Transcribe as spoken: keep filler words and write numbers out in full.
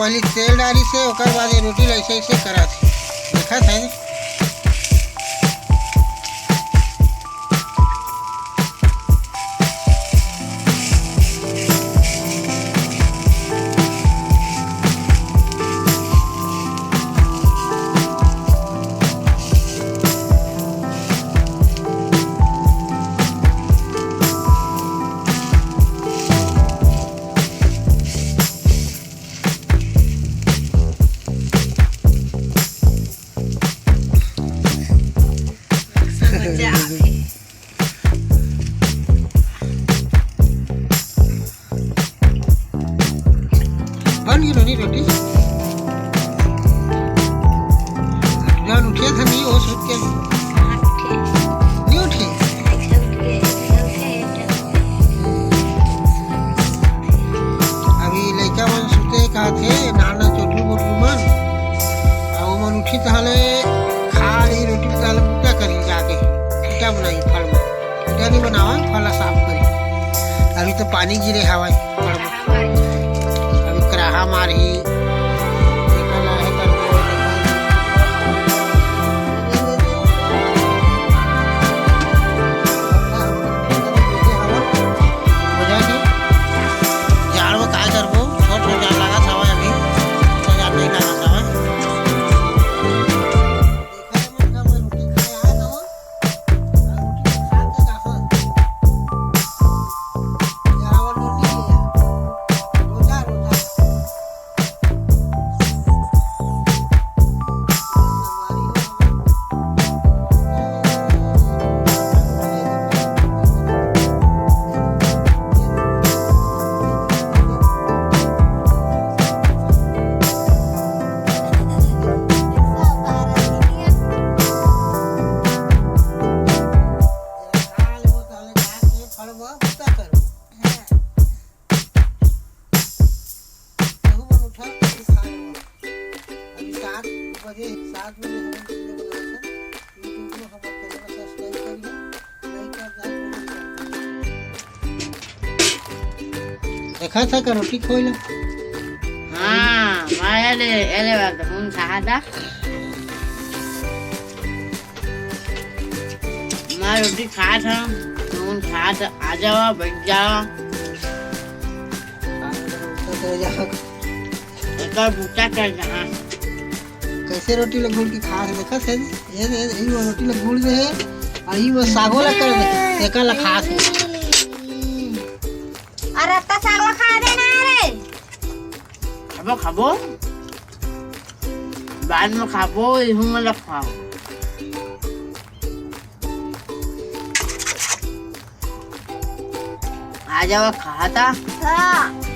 पहली तेल डारिस हे, ओकर बाद ये रोटी ला ऐसे ऐसे करत हे, देखत हे। बन गे नोनी रोटी। जौन उठे था नहीं, वो सुत के नहीं उठे। अभी लइका मन सुते कहत हे, नाना चोटू बोटू मन, अउ मन उठी तहले खा ली रोटी, तहले बूता करी जाके, बूता बनाई फल में। ईटा नहीं बनावा, फल साफ करी। अभी तो पानी गिरे हवय, फल में। अभी कराहा मारही। जाड़ में काय करबो, छोट छोट जाड़ लागत हवय अभी, तो जाड़ नहीं लागत हवय। देखा था का रोटी खोई ला? हाँ, माया ले, एले बात, हम चाहता। मैं रोटी खात हूँ, तुम खात आ जाओ, बैठ जाओ। एकर बूता कर जहाँ। कैसे रोटी ला घूर के खात हे, देखत हे? ये, ये, ये वो रोटी ला घूर दे हे, अउ ये वो सागो ला कर दे, तेकर ला खात हे। अरे, अत्ता साग ला खा दे ना रे। खाबो, खाबो। बाद में खाबो, इहू में ला खाओ। आ जावा, खाता। हाँ।